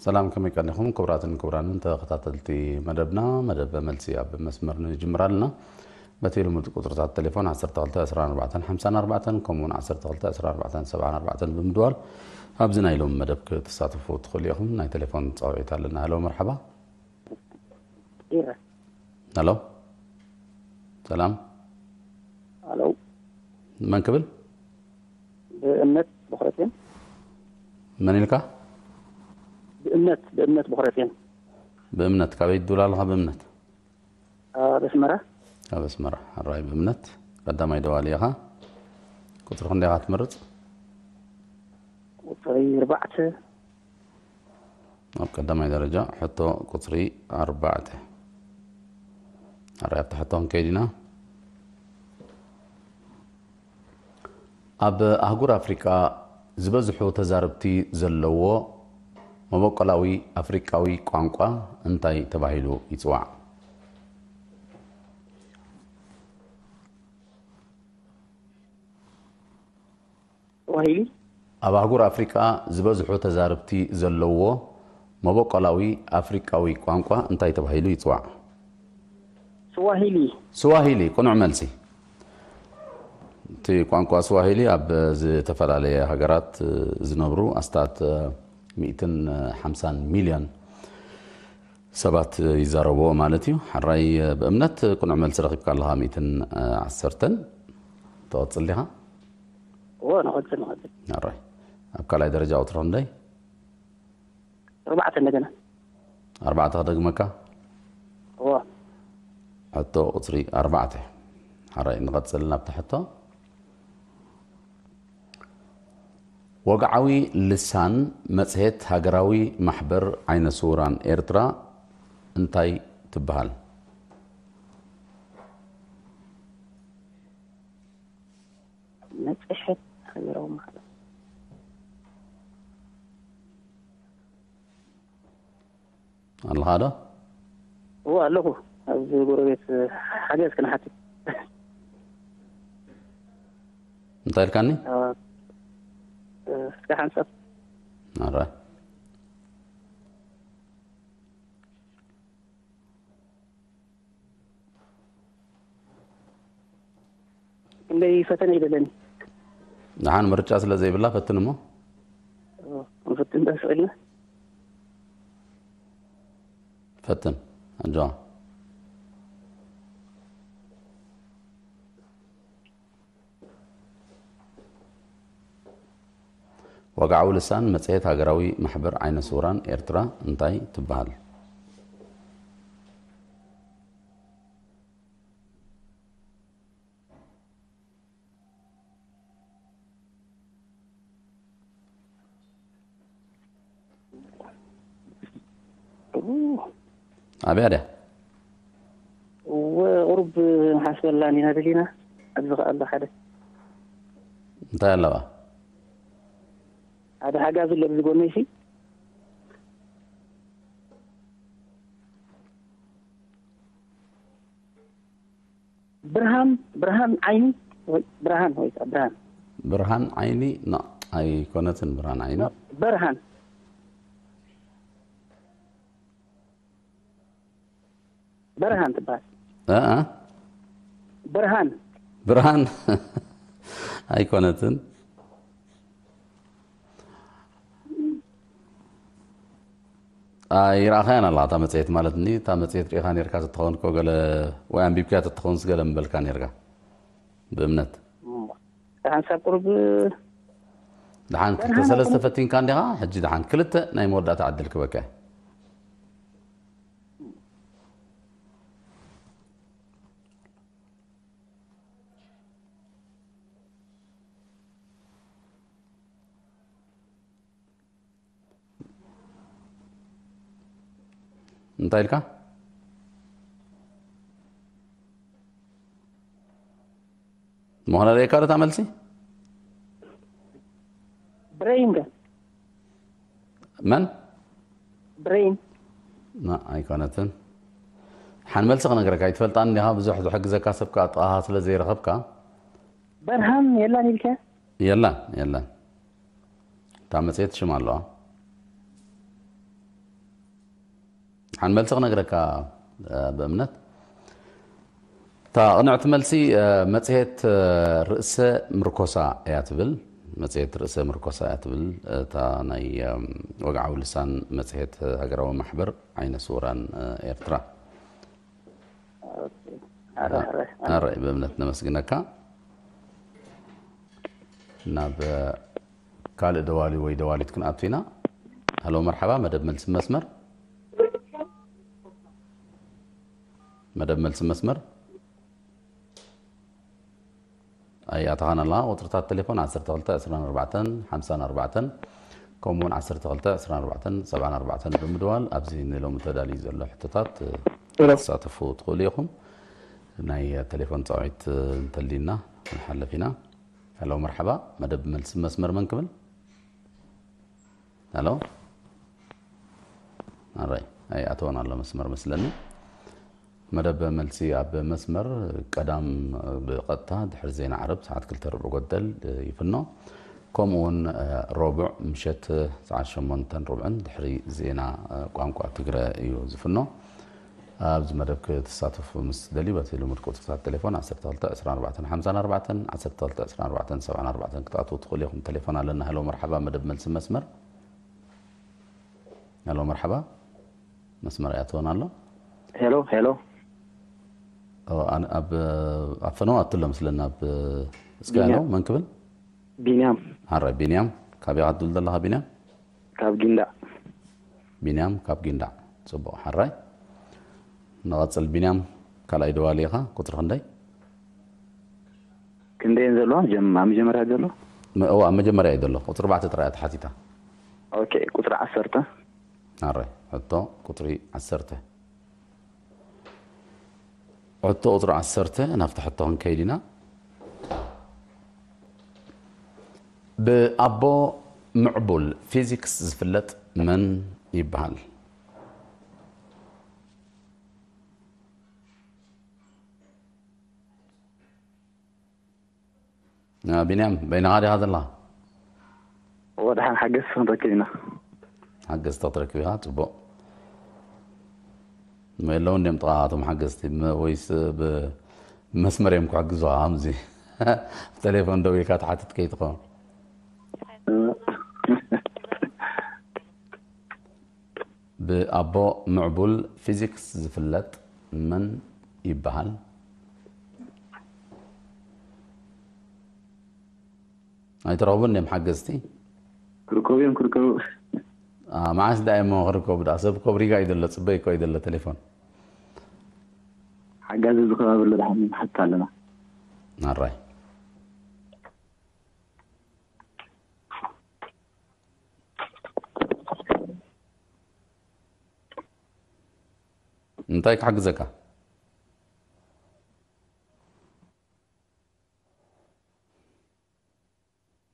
ሰላም፣ ከመይ ቀኒኹም ክቡራትን ክቡራንን ተኸታተልቲ መደብና? መደብ መልሲ ኣብ መስመር ንጅምር ኣለና። በቲ ልሙድ ቁጽርታት ቴሌፎን ዓሰርተ ክልተ ዕስራን ኣርባዕተን ሓምሳን ኣርባዕተን፣ ከምኡውን ዓሰርተ ክልተ ዕስራን ኣርባዕተን ሰብዓን ኣርባዕተን ብምድዋል ኣብዚ ናይ ሎሚ መደብ ክትሳተፉ ትኽእሉ ኢኹም። ናይ ቴሌፎን ጻውዒት ኣለና። ሃሎ፣ መርሓባ። ይረ ሃሎ፣ ሰላም። ኣሎ። መን ክብል? ብእምነት ብኹረቴን መን ኢልካ? ብእምነት ብእምነት ብኹረቴን ብእምነት። ካበይ ትድውል ኣለኻ? ብእምነት ኣብ ኣስመራ ኣብ ኣስመራ። ሕራይ ብእምነት፣ ቀዳማይ ደዋሊ ኢኻ። ቁጽሪ ክንደይ ኢኻ ትመርጽ? ቁጽሪ ኣርባዕተ። ኣብ ቀዳማይ ደረጃ ሕቶ ቁጽሪ ኣርባዕተ። ሕራይ ኣብቲ ሕቶ ክንከይድ ኢና። ኣብ ኣህጉር ኣፍሪቃ ዝበዝሑ ተዛረብቲ ዘለዎ መበቆላዊ ኣፍሪቃዊ ቋንቋ እንታይ ተባሂሉ ይጽዋዕ? ስዋሂሊ ኣብ ኣህጉር ኣፍሪቃ ዝበዝሑ ተዛረብቲ ዘለዎ መበቆላዊ ኣፍሪቃዊ ቋንቋ እንታይ ተባሂሉ ይጽዋዕ? ስዋሂሊ ስዋሂሊ ቅኑዕ መልሲ። እቲ ቋንቋ ስዋሂሊ ኣብ ዝተፈላለየ ሃገራት ዝነብሩ ኣስታት ሚእትን ሓምሳን ሚልዮን ሰባት ይዛረብዎ ማለት እዩ። ሕራይ ብእምነት ቅኑዕ መልሲ ረኺብካ ኣለኻ። ሚእትን ዓሰርተን ትቐጽል ዲኻ? እዎ ንቐጽል ንቐጽል ሕራይ ኣብ ካልኣይ ደረጃ ቁጽሪ ክንደይ? ኣርባዕተ እንደገና ኣርባዕተ ክደግመካ። እዎ ሕቶ ቁጽሪ ኣርባዕተ። ሕራይ ንቐጽል ናብቲ ሕቶ። ወግዓዊ ልሳን መጽሔት ሃገራዊ ማሕበር ዓይነ ስውራን ኤርትራ እንታይ ትበሃል? መጽሔት ሃገራዊ ማሕበር ኣለኻ ዶ? እዎ ኣለኹ። ኣብዚ ጎረቤት ሓገዝ ክንሓትት እንታይ ኢልካኒ? እስከ ሓንሳብ ኣረ ክንደይ ፈተነ ይደለኒ ደሓን ምርጫ ስለ ዘይብላ ፈትን እሞ ክንፍትን ደስ ኢልና ፈትን ኣጆ ወግዓዊ ልሳን መጽሔት ሃገራዊ ማሕበር ዓይነ ስውራን ኤርትራ እንታይ ትበሃል? ኣብያ ድያ? እወ ቁሩብ ንሓስበላ እንዲና ደሊና ኣብዚ ከኣሎ ሓደ እንታይ ኣለዋ? ሓደ ሓጋዚ ኣሎ ብዝጎነይሲ ብርሃን ብርሃን ዓይኒ ወይ ብርሃን ወይ ብርሃን ብርሃን ዓይኒ ና ኣይኮነትን ብርሃን ዓይኒ ብርሃን በርሃን ትበሃል እ ብርሃን ብርሃን ኣይኮነትን ኣይረኣኻያን ኣለኻ እታ መፅሄት ማለት እኒ እታ መፅሄት ሪኢኻ ነርካ ተትኸውን እኮ ገለ ወይ ኣንቢብካያ ተትኸውንስ ገለ ምበልካ ነርካ ብእምነት ሓንሳብ ቁሩብ ደሓን ክልተ ሰለስተ ፈቲንካ እንዲኻ ሕጂ ደሓን ክልተ ናይ መወዳእታ ዕድል ክበካ እንታይ ኢልካ ምዃና ደየካ ዶ እታ መልሲ ብሬን ከ መን ብሬን ና ኣይኮነትን ሓን መልሲ ክነግረካ ኣይትፈልጣን እንዲኻ ብዙሕ ዝሕግዘካ ሰብ ከዓ ጥቓኻ ስለ ዘይረኸብካ በርሃም የላን ኢልካ የላን የላን እታ መፅሄት ሽም ኣለዋ ሓን መልሲ ክነግረካ ብእምነት። እታ ቅንዕቲ መልሲ መፅሄት ርእሰ ምርኮሳ እያ ትብል። መፅሄት ርእሰ ምርኮሳ እያ ትብል። እታ ናይ ወግዓዊ ልሳን መፅሄት ሃገራዊ ማሕበር ዓይነ ስውራን ኤርትራ። ኣረይ ብእምነት ነመስግነካ። ናብ ካልእ ደዋሊ ወይ ደዋሊት ክንኣቱ ኢና። ሃሎ መርሓባ፣ መደብ መልሲ መስመር። መደብ መልሲ መስመር። ኣይኣተኻን ኣለኻ። ቁፅርታት ቴሌፎን ዓሰርተ ክልተ ዕስራን ኣርባዕተን ሓምሳን ኣርባዕተን፣ ከምኡውን ዓሰርተ ክልተ ዕስራን ኣርባዕተን ሰብዓን ኣርባዕተን ብምድዋል ኣብዚ ንሎሚ ተዳልዩ ዘሎ ሕቶታት ክትሳተፉ ትኽእሉ ኢኹም። ናይ ቴሌፎን ፃውዒት እንተሊና ክንሓልፍ ኢና። ሄሎ መርሓባ፣ መደብ መልሲ መስመር መን ክብል? ሄሎ። ኣራይ፣ ኣይኣተወን ኣሎ መስመር መስለኒ። መደብ መልሲ ኣብ መስመር ቀዳም ብቐጥታ ድሕሪ ዜና ዓረብ ሰዓት ክልተ ርብዒ ጎደል ይፍኖ። ከምኡ እውን ረቡዕ ምሸት ሰዓት ሸሞንተን ርብዕን ድሕሪ ዜና ቋንቋ ትግረ እዩ ዝፍኖ። ኣብዚ መደብ ክትሳተፉ ምስ ደልዩ በቲ ልሙድ ቁፅርታት ቴሌፎን ዓሰርተ ክልተ ዕስራን ኣርባዕተን ሓምሳን ኣርባዕተን ዓሰርተ ክልተ ዕስራን ኣርባዕተን ሰብዓን ኣርባዕተን ክትኣትዉ ትኽእሉ ኢኹም። ቴሌፎን ኣለና። ሄሎ መርሓባ፣ መደብ መልሲ መስመር። ሄሎ መርሓባ፣ መስመር ኣይኣተወን ኣሎ። ሄሎ ሄሎ። ኣብ ፈነው ኣትሎ ምስለና ኣብ እስኪ። ሄሎ መን ክብል? ቢንያም። ሓራይ ቢንያም፣ ካበይ ኢኻ ትብል ዘለኻ ቢንያም? ካብ ጊንዳዕ። ቢንያም ካብ ጊንዳዕ። ጽቡቕ ሓራይ። ንቐጽል ቢንያም፣ ካልኣይ ደዋሊ ኢኻ። ቁጽሪ ክንደይ? ክንደየን ዘለዋ? ጀም ኣብ መጀመርያ ዘሎ? እዋ ኣብ መጀመርያ እዩ ዘሎ። ቁጽሪ ኣርባዕተ ጥራይ እያ ተሓቲታ። ኦኬ፣ ቁጽሪ ዓሰርተ። ኣረ ሕቶ ቁጽሪ ዓሰርተ። ሕቶ ቁጽሪ ዓሰርተ ናብቲ ሕቶ ክንከይድ ኢና። ብኣቦ ምዕቡል ፊዚክስ ዝፍለጥ መን ይበሃል? ቢንያም በይንኻ ዲኻ ዘለኻ? ወድሓን ሓገዝ ክንረክብ ኢና። ሓገዝ ተትረክብ ኢኻ ጽቡቕ። የለውን ድዮም ጥቓ እቶም ሓገዝቲ ወይስ ብመስመር እዮም ክሕግዙኻ? ከምዚ ብቴሌፎን ደው ኢልካ ትሓትት ከይትኸውን። ብኣቦ ምዕቡል ፊዚክስ ዝፍለጥ መን ይበሃል? ኣይተረኽቡን ድዮም ሓገዝቲ? ክርከቡ እዮም ክርከቡ። መዓስ ደኣ እሞ ክርከቡ ደኣ? ሰብ ኮብሪጋ እዩ ዘሎ፣ ጽበይ እኮ እዩ ዘሎ ቴሌፎን። ሓጋዚ ዝኸባበሉ ደሓን ንሓትት ኣለና። ኣራይ እንታይ ክሕግዘካ?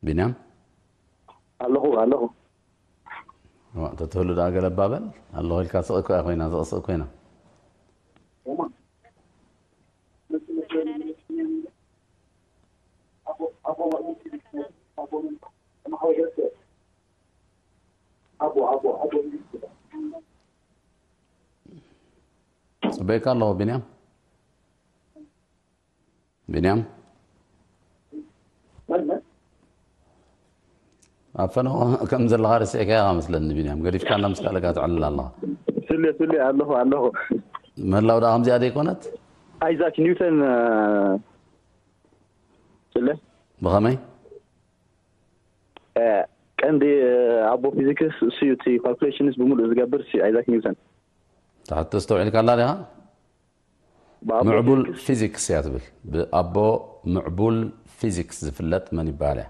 ቢንያም ኣለኹ ኣለኹ። ተትህሉ ደኣ ገለ ባበል ኣለኹ ኢልካ ስቕ እኮ እያ ኮይና፣ ስቕ ስቕ ኮይና። ጽበይካ ኣለኹ ቢንያም። ቢንያም ኣብ ፈነው ከም ዘለኻ ርሲዕካያ መስለኒ። ቢንያም ገዲፍካና ምስ ካልእካ ትዕልል ኣለኻ። ስለ ስለ ኣለኹ ኣለኹ። ምህላው ደኣ ከምዚኣ ደይኮነት? ኣይዛክ ኒውተን ስለ ብኸመይ? ቀንዲ ኣቦ ፊዚክስ እሱ እዩ። እቲ ካልኩሌሽንስ ብምሉእ ዝገብር እሱ እዩ ኣይዛክ ኒውተን። ትሕቶ ኣስተውዒልካላ ዲኻ? ምዕቡል ፊዚክስ እያ ትብል። ብኣቦ ምዕቡል ፊዚክስ ዝፍለጥ መን ይበሃል እያ?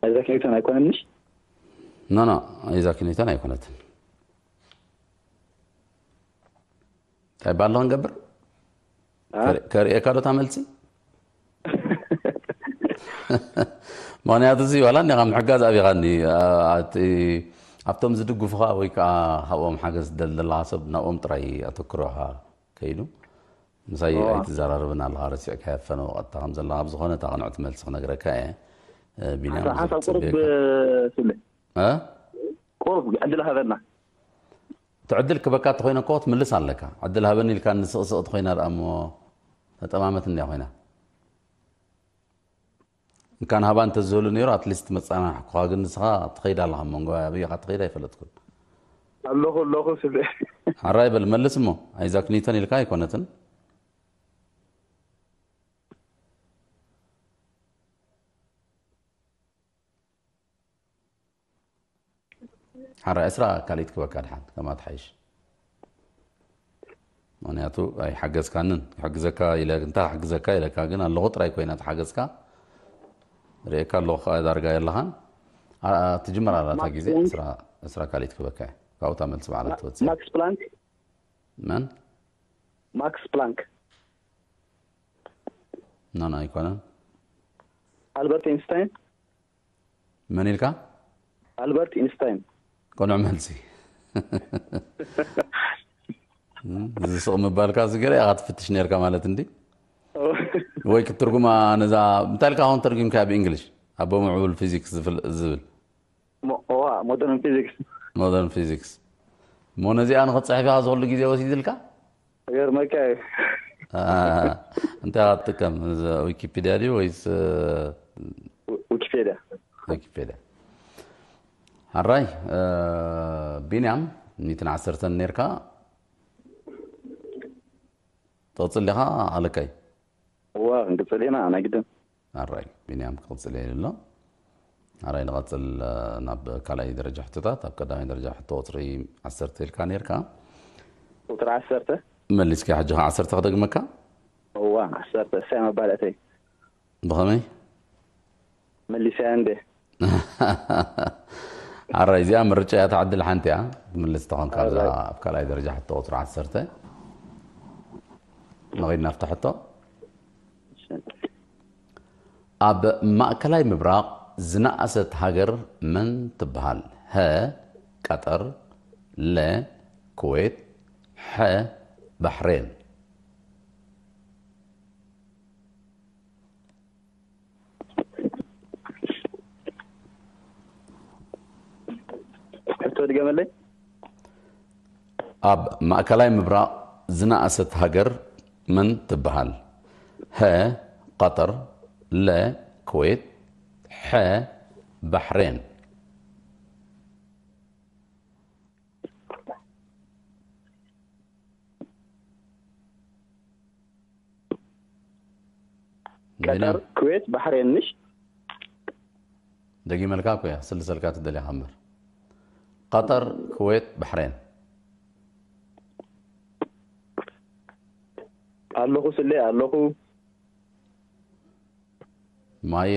ኣይዛክ ኒውተን ኣይኮነንሽ? ኖ ኖ፣ ኣይዛክ ኒውተን ኣይኮነትን። እንታይ ባሎ ክንገብር? ከርእየካ ዶ እታ መልሲ? ምኽንያቱ እዚ ዋላ እኒኻ ምሕጋዝ ኣቢኻኒ። ኣብቶም ዝድግፉኻ ወይ ከዓ ካብኦም ሓገዝ ትደሊ ዘለኻ ሰብ ናብኦም ጥራይ ኣተክሮኻ ከይዱ ምሳይ ኣይትዘራረብን ኣለኻ። ረሲዕካ የፈነ ወቐጥታ ከም ዘለኻ ብዝኾነ እታ ቅንዕቲ መልሲ ክነግረካ እየ። እ፣ ቢንያም ሓሳብ፣ ሓሳብ ቁሩብ፣ ጽቡቅ። እ፣ ስለ እ? ቁሩብ ዕድል ሃበና። እቲ ዕድል ክበካ ተኾይነ እኮ ትምልስ ኣለካ። ዕድል ሃበኒ ኢልካ ንስቕስቕ ተኾይና ደኣ እሞ ተጠማመት እንድያ ኮይና። እንካን ሃባ እንተዝህሉ ነይሩ፣ ኣትሊስት መጸናናሕኩኻ፣ ግን ንስኻ ትኸይድ ኣለኻ፣ መንጎ ኣበይ ኢኻ ትኸይድ ኣይፈለጥኩን። ኣለኹ፣ ኣለኹ ስለ ሓራይ በል፣ መልስ እሞ። ኣይዛክ ኒውተን ኢልካ ኣይኮነትን። ሓራይ ዕስራ ካልኢት ክበካ ድሓን፣ ከማ ትሓይሽ። ምኽንያቱ ኣይሓገዝካንን፣ ክሕግዘካ ኢለ፣ እንታይ ክሕግዘካ ኢለካ፣ ግን ኣለኹ ጥራይ ኮይና ተሓገዝካ። ርእየካ ኣለኹ ከኣ ዳርጋ የለኻን። ኣ-፣ ኣ-፣ ትጅምር ኣላ እታ ማክስ ግዜ፣ ፕላንክ። ዕስራ፣ ዕስራ ካልኢት ክበካ እየ። ካብኡ እታ መልሲ ባዕላ ማ-፣ ትወጽእ። ማክስ ፕላንክ። መን? ማክስ ፕላንክ። ኖ፣ ኖ፣ ኣይኮነን። ኣልበርት ኢንስታይን። መን ኢልካ? ኣልበርት ኢንስታይን። ቅኑዕ መልሲ። እም፣ እዚ ስቕ ምባልካ እዚ ገለ ኢኻ ትፍትሽ ነርካ ማለት እንዲ? ኦ። ወይ ክትትርጉማ ነዛ፣ እንታይ ኢልካ ኾን ተርጉምካ ብእንግሊሽ? ኣቦ ምዕቡል ፊዚክስ ዝፍል-፣ ዝብል። ሞ-፣ ዋ፣ ሞደርን ፊዚክስ። ሞደርን ፊዚክስ። እሞ ነዚኣ ንኽትጽሕፍ ኢኻ ዝኹሉ ግዜ ወሲድልካ? ይገርመካ እዩ። አ፣ እንታይ ኢኻ ትጥቀም? እዚ ዊኪፒድያ ድዩ ወይስ፣ እ፣ ዊ-፣ ዊኪፔድያ። ዊኪፔድያ። ሓራይ፣ እ፣ ቢንያም፣ ሚእትን ዓሰርተን ኔርካ። ትቕጽል ዲኻ ኣለካይ? እዋ፣ ክንቅጽል ኢና፣ ናይ ግድን። ኣራይ፣ ቢንያም ክቕጽል እየ ኢሉ ኣሎ። ኣራይ፣ ንቐጽል፣ እ፣ ናብ ካልኣይ ደረጃ ሕቶታት። ኣብ ቀዳማይ ደረጃ ሕቶ ቁጽሪ ዓሰርተ ኢልካ ኔርካ። ቁጽሪ ዓሰርተ? መሊስካ፣ ሕጂ ኸዓ ዓሰርተ ክደግመካ? እዋ፣ ዓሰርተ፣ እሳይ መባልዕተይ። ብኸመይ? መሊሰያ እንዴ? ኣራይ፣ እዚኣ ምርጫ እያ፣ እታ ዕድል ሓንቲ እያ። ትምልስ ተኾንካ ኣብዛ ኣራይ። ኣብ ካልኣይ ደረጃ ሕቶ ቁጽሪ ዓሰርተ። ንኸይድ ናብታ ሕቶ። እሺ። ኣብ ማእከላይ ምብራቕ ዝነኣሰት ሃገር መን ትበሃል? ሀ፣ ቀጠር፣ ለ፣ ኩዌት፣ ሐ፣ ባሕሬን። ሕቶ ድገመለይ። ኣብ ማእከላይ ምብራቕ ዝነኣሰት ሃገር መን ትበሃል? ሀ፣ ቀጠር፣ ለ፣ ኩዌት፣ ሐ፣ ባሕሬን። ቀጠር፣ ቢንያም። ኩዌት፣ ባሕሬን፣ ምሽ? ደጊመልካ እኮ እያ፣ ስልሰልካ ትደልያ እምበር። ቀጠር፣ ኩዌት፣ ባሕሬን። ኣለኹ ስለ ኣለኹ። ማየ።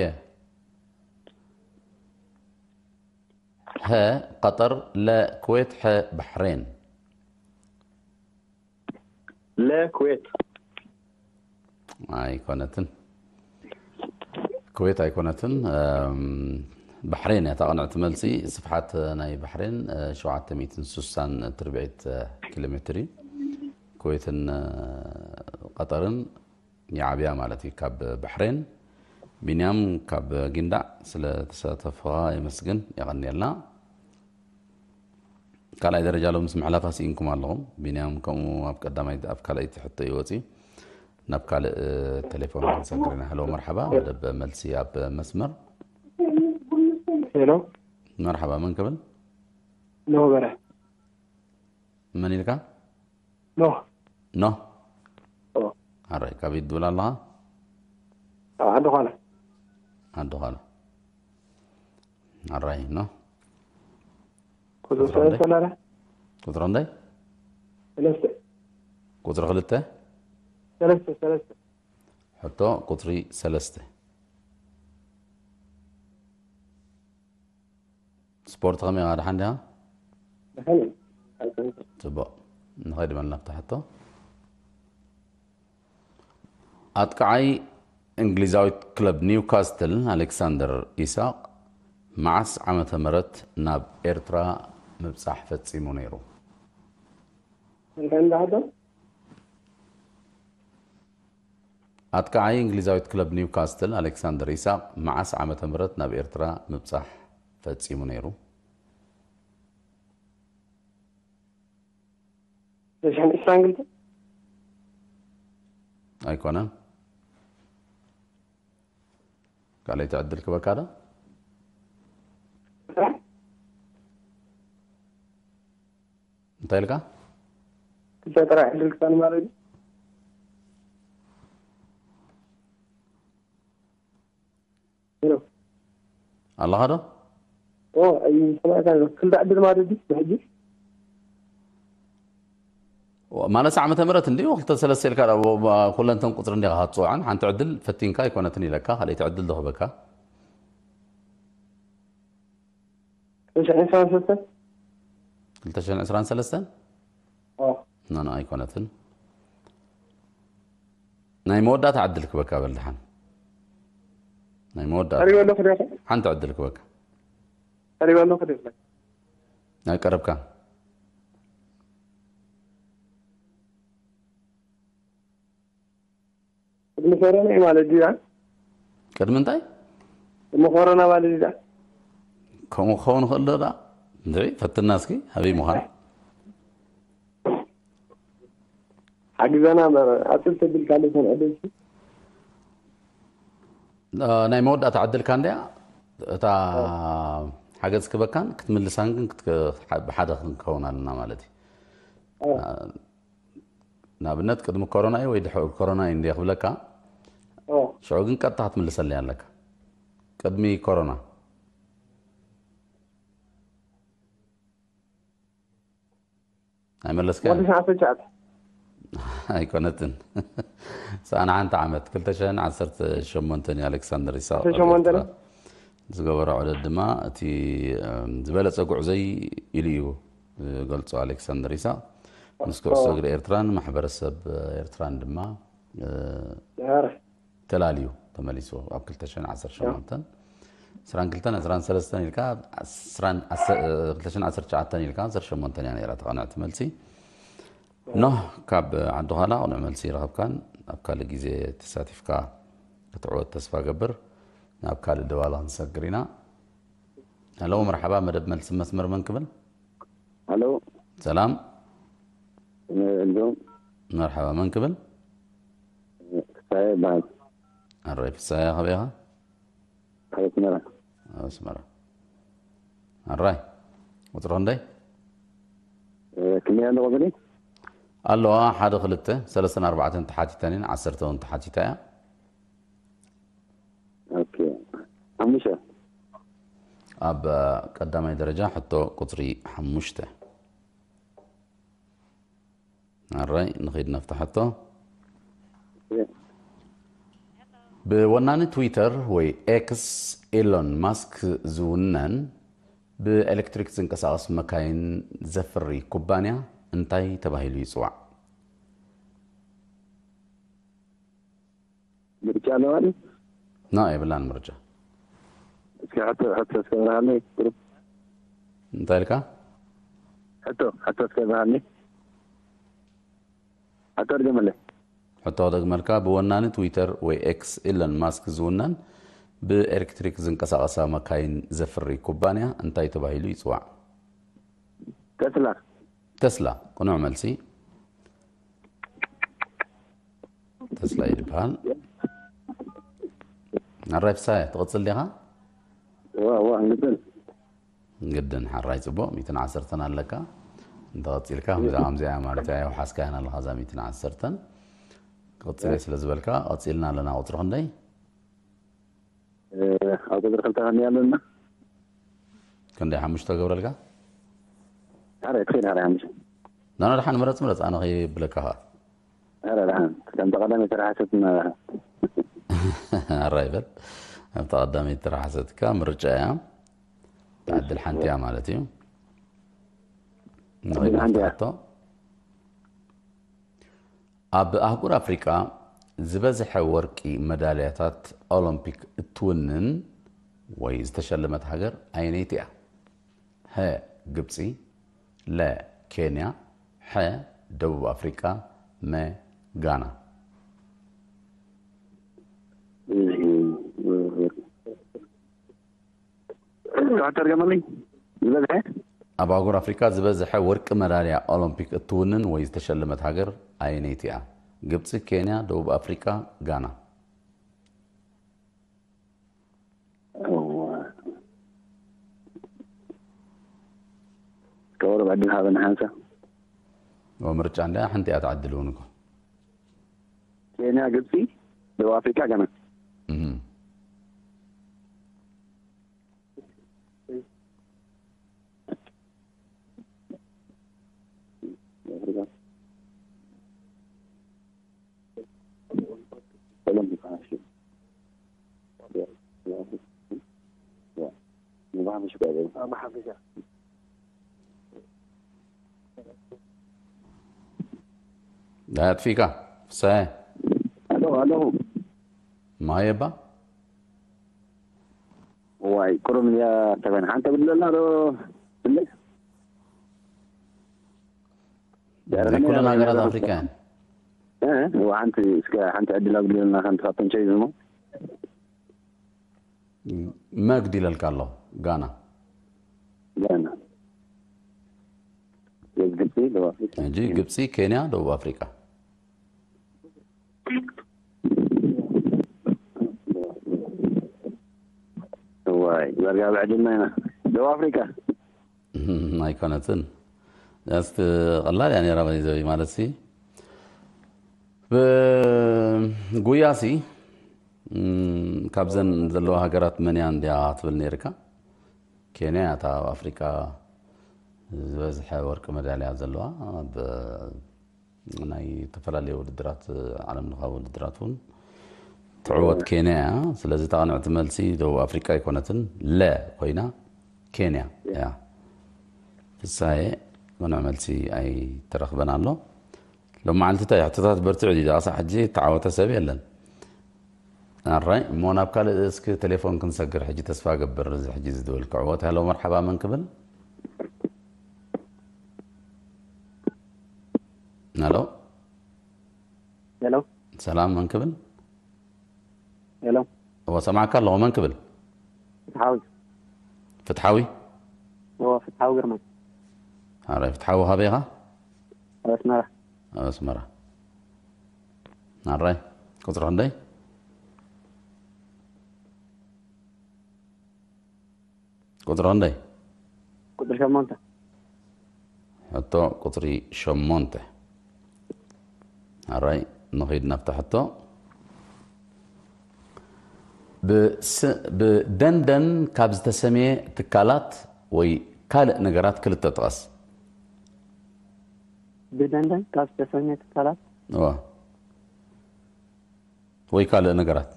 ሀ፣ ቀጠር፣ ለ፣ ኩዌት፣ ሐ፣ ባሕሬን። ለ፣ ኩዌት። ኣይኮነትን። ኩዌት ኣይኮነትን። እም፣ ባሕሬን እያ እታ ቅንዕቲ መልሲ። ስፍሓት ናይ ባሕሬን፣ እ፣ ሸውዓተ ሚእትን ስሳን ትርብዒት፣ እ፣ ኪሎ ሜትር እዩ። ኩዌትን፣ እ፣ ቀጠርን ይዓብያ ማለት እዩ ካብ ባሕሬን። ቢንያም ካብ ጊንዳዕ ስለ ተሳተፍኻ የመስግን፣ የቐንየልና። ካልኣይ ደረጃ ሎምስ ምሕላፍ ኣስኢንኩም ኣለኹም። ቢንያም ከምኡ ኣብ ቀዳማይ፣ ኣብ ካልኣይቲ ሕቶ እዩ ወፂኡ። ናብ ካልእ፣ እ፣ ቴሌፎን ክንሰግር ኢና። ሄሎ፣ መርሓባ፣ መደብ መልሲ ኣብ መስመር። ሄሎ። መርሓባ፣ መን ክብል? ኖህ በርሀ። መን ኢልካ? ኖህ። ኖህ? ኦ። ኣራይ፣ ካበይ ትብል ኣለኻ? ኣብ ዓዲ ዃላ። ዓዲ ዃላ። ኣራይ፣ ኖህ። ቁጽሪ ቁጽሪ ሰለስተ ክንደይ? ናረ? ቁጽሪ ክንደይ? ሰለስተ። ቁጽሪ ክልተ? ሰለስተ፣ ሰለስተ። ሕቶ ቁጽሪ ሰለስተ። ስፖርት ከመይ ኢኻ? ደሓን ዲኻ? ደሓን እየ። ጽቡቕ። ንኸይድ በል ናብታ ሕቶ። ኣጥቃዓይ እንግሊዛዊት ክለብ ኒውካስትል ኣሌክሳንደር ኢሳቕ መዓስ ዓመተ ምህረት ናብ ኤርትራ ምብጻሕ ፈጺሙ ነይሩ? እንታይ እንዳሓቶ? ኣጥቃዓይ እንግሊዛዊት ክለብ ኒውካስትል ኣሌክሳንደር ኢሳቕ መዓስ ዓመተ ምህረት ናብ ኤርትራ ምብጻሕ ፈጺሙ ነይሩ? ሽሕን ዕስራን ክልተ? ኣይኮነን። ካልኣይቲ ዕድል ክበካ ዶ? እንታይ ኢልካ? ክልተ ጥራይ ዕድል ክሳኒ ማለት እዩ። ሄሎ። ኣለኻ ዶ? ኦ፣ ኣይሰማዕካ ኣሎ። ክልተ ዕድል ማለት እዩ ብሕጂ? ማለት ዓመተ ምህረት እንዲዩ ክልተ ሰለስተ ኢልካ ኩለንተን ቁፅሪ እንዲኻ ክትፅውዓን ሓንቲ ዕድል ፈቲንካ ኣይኮነትን ኢለካ ካልኣይቲ ዕድል ዝኽበካ ክልተ ሽሕን ዕስራን ሰለስተን? ክልተ ሽሕን ዕስራን ሰለስተን? ኦ። ናና ኣይኮነትን። ናይ መወዳእታ ዕድል ክበካ በል ድሓን። ናይ መወዳእታ። ቀሪበ ኣለኹ ዶ? ሓንቲ ዕድል ክበካ። ቀሪበ ኣለኹ ዶ? ኣይቀረብካን። ቅድሚ ኮሮና እዩ ማለት ድዩ? ቅድሚ እንታይ? ቅድሚ ኮሮና ማለት ድዩ? ከምኡ ክኸውን ይኽእል ዶ ደኣ? እንድዒ ፈትና እስኪ ኣበይ ምዃና። ሓግዘና እምበር ኣፅል ተብል ካልእ ሰምዐ ደስ ናይ መወዳእታ ዕድልካ እንድያ እታ ሓገዝ ክበካን ክትምልሳን ግን ክትክ- ብሓደ ክንከውን ኣለና ማለት እዩ። ንኣብነት ቅድሚ ኮሮና እዩ ወይ ድሕሪ ኮሮና እዩ እንድየ ክብለካ ሽዑ ግን ቀጥታ ክትምልሰለይ ኣለካ። ቅድሚ ኮሮና ኣይመለስካ ወዲ ሸዓተ ሸዓተ ኣይኮነትን። ሰኣን ሓንቲ ዓመት ክልተ ሽሕን ዓሰርተ ሸሞንተን እዩ ኣሌክሳንደር ይስሐቅ ኣብ ሸሞንተን? ኤርትራ ዝገበሮ ዕለት ድማ እቲ እም፣ ዝበለጸ ጉዕዞይ ኢሉ እዩ ዝገልጾ ኣሌክሳንደር ይስሐቅ ምስ ኩዕሶ እግሪ ኤርትራን ማሕበረሰብ ኤርትራን ድማ እ፣ ኧረ ተላልዩ ተመሊሱ ኣብ ክልተ ሽሕን ዓሰርተ ሸሞንተን ዕስራን ክልተን ዕስራን ሰለስተን ኢልካ ዕስራን ዓሰርተ ክልተ ሽሕን ዓሰርተ ትሽዓተን ኢልካ ዓሰርተ ሸሞንተን እያ ነይራ ተቐንዕቲ መልሲ። ኖህ ካብ ዓዲ ዃላ ቅኑዕ መልሲ ይረኸብካን ኣብ ካልእ ግዜ ተሳቲፍካ ክትዕወት ተስፋ ገብር። ናብ ካልእ ደዋላ ክንሰግር ኢና። ሄሎ መርሓባ መደብ መልሲ መስመር መን ክብል? ሄሎ ሰላም እንዶ መርሓባ መን ክብል? ክሳየ ይበሃል። ኣራይ ፍሳያ ከበይ ኢኻ? ካብ ኣስመራ። ኣብ ኣስመራ። ኣራይ ቁፅሪ ክንደይ? ክንደይ ኣሎ ቁፅሪ? ኣለዋ ሓደ ክልተ ሰለስተን ኣርባዕተን ተሓቲተን እየን ዓሰርተ እውን ተሓቲታ እያ። ኦኬ ሓሙሽተ ኣብ ቀዳማይ ደረጃ ሕቶ ቁፅሪ ሓሙሽተ። ኣራይ ንኸይድ ናብታ ሕቶ። ብወናኒ ትዊተር ወይ ኤክስ ኢሎን ማስክ ዝውነን ብኤሌክትሪክ ዝንቀሳቐስ መካይን ዘፍሪ ኩባንያ እንታይ ተባሂሉ ይፅዋዕ? ምርጫ ኣለዋ ድዩ? ና የብላን ምርጫ። እስኪ ሕቶ ሕቶ እስከ ብርሃለይ ግሩፕ እንታይ ኢልካ? ሕቶ ሕቶ እስከ ብርሃለይ ሕቶ ድገመለይ። ሕቶ ክደግመልካ፣ ብወናኒ ትዊተር ወይ ኤክስ ኢለን ማስክ ዝውነን ብኤሌክትሪክ ዝንቀሳቐሳ መካይን ዘፍሪ ኩባንያ እንታይ ተባሂሉ ይፅዋዕ? ተስላ ተስላ ቅኑዕ መልሲ። ተስላ እዩ ዝበሃል። ኣራይ ፍሳየ ትቕፅል ዲኻ? ዋ ዋ እንግዲህ ግድን ሓራይ ፅቡቅ ሚትን ዓሰርተን ኣለካ። እንተቐፂልካ ከምዚኣ ከምዚኣ ማለት እያ የውሓስካያን ኣለኻ እዛ ሚትን ዓሰርተን። ክቕፅል እየ ስለ ዝበልካ ቀፂልና ኣለና። ቁፅሪ ክንደይ? ኣብ ቁፅሪ ክልተ ከኒ ኣለና። ክንደይ ሓሙሽተ ገብረልካ? ኣረ ትኽእል ኣረ ሓሙሽተ ናና ደሓን ምረፅ ምረፅ ኣነ ከይብለካ ኸዓ ኣረ ደሓን ከምቲ ቀዳመ ተረሓሰትና ኣራይ በል ኣብቲ ቀዳመይ ተረሓሰትካ ምርጫ እያ። ተዓድል ሓንቲ እያ ማለት እዩ። ተዓድል ሓንቲ እያ። ሕቶ ኣብ ኣህጉር ኣፍሪቃ ዝበዝሐ ወርቂ መዳልያታት ኦሎምፒክ እትውንን ወይ ዝተሸለመት ሃገር ኣየነይቲ እያ? ሀ ግብፂ፣ ለ ኬንያ፣ ሐ ደቡብ ኣፍሪቃ፣ መ ጋና። ተርገመልኝ ዝበዝሐ ኣብ ኣህጉር ኣፍሪካ ዝበዝሐ ወርቂ መዳልያ ኦሎምፒክ እትውንን ወይ ዝተሸለመት ሃገር ኣየነይቲ እያ? ግብፂ፣ ኬንያ፣ ደቡብ ኣፍሪካ፣ ጋና። ከወር ባዕድን ሃበን ሓንሳ ምርጫ እንዳ ሓንቲ እያ ትዓድል እውን እኮ። ኬንያ፣ ግብፂ፣ ደቡብ ኣፍሪካ፣ ጋና። ኣጥፊካ ፍሳየ ኣለኹ ኣለኹ። ማየባ ዋይ ቁሩብ እያ ተበን ሓንተ ብለና ዶ ብለይ ዘይኩለን ሃገራት ኣፍሪካ እየን። ሓንቲ እስከ ሓንቲ ዕድል ኣብልለና ሓንቲ ካብተን ቸይዝ እሞ መግድ ኢለልካ ኣለኹ። ጋና ጋና ግብፂ ደቡብ ኣፍሪካ ሕጂ ግብፂ፣ ኬንያ፣ ደቡብ ኣፍሪካ። ዋይ ዛርጋ ብዕድልና ኢና ደቡብ ኣፍሪካ ኣይኮነትን። ያስት ቀላል እያ ነራ በይዘዊ ማለት ሲ ብጉያ ሲ እም፣ ካብዘን ዘለዋ ሃገራት መን እያ እንድያ ትብል ነይርካ? ኬንያ እያ እታ ኣብ ኣፍሪካ ዝበዝሐ ወርቂ መዳልያ ዘለዋ ኣብ ናይ ዝተፈላለዩ ውድድራት ዓለም ለኻዊ ውድድራት እውን ትዕወት ኬንያ እያ። ስለዚ እታ ቅንዕቲ መልሲ ደቡብ ኣፍሪቃ ኣይኮነትን፣ ለ ኮይና ኬንያ እያ። ፍሳየ ቅኑዕ መልሲ ኣይተረኽበን ኣሎ። ሎም መዓልቲ እንታይ ሕቶታት በርትዑ ድዩ? ደኣ ክሳዕ ሕጂ እተዓወተ ሰብ የለን። ኣራይ እሞ ናብ ካልእ እስኪ ቴሌፎን ክንሰግር ሕጂ ተስፋ ገብር። እዚ ሕጂ ዝድወል ክዕወት። ሄሎ መርሓባ መን ክብል? ሄሎ ሄሎ ሰላም መን ክብል? ሄሎ እወ ሰማዕካ ኣለኹ። መን ክብል? ፍትሓዊ ፍትሓዊ እወ ፍትሓዊ ግርማ ኣራይ ፍትሓዊ ካበይ ኢኻ? ኣብ ኣስመራ ኣብ ኣስመራ ኣራይ ቁፅሪ ክንደይ? ቁፅሪ ክንደይ? ቁፅሪ ሸሞንተ ሕቶ ቁፅሪ ሸሞንተ ኣራይ ንኸይድ ናብታ ሕቶ ብስ- ብደንደን ካብ ዝተሰምየ ትካላት ወይ ካልእ ነገራት ክልተ ጥቀስ ብደንደን ካብ ዝተሰምየ ትካላት እዋ ወይ ካልእ ነገራት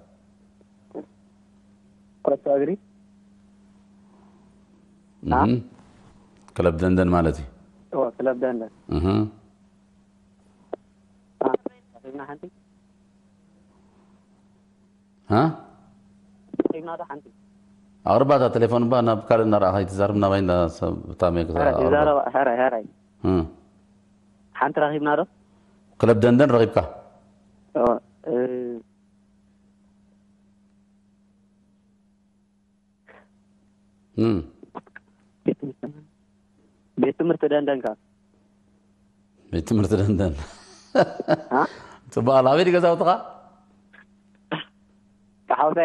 ኩረቶ እግሪ እህ። ክለብ ደንደን ማለት እዩ እወ ክለብ ደንደን እህ። ረኺብና ሓንቲ ሃ? ረኺብና ዶ ሓንቲ ኣቕርባታ ቴሌፎን እባ ናብ ካልእ እናረኣኻ ይትዛረብ ናባይ እንዳ ሰብ ብታሜ ሐራይ ይዛረባ ሐራይ ሐራይ ሓንቲ ረኺብና ዶ ክለብ ደንደን ረኺብካ እወ፣ እ፣ እም። ቤት ትምህርቲ ደንደንካ ቤት ትምህርቲ ደንደን አ? ፅቡቅ ኣላ ኣበይ ገዛውትኻ ተሓውተ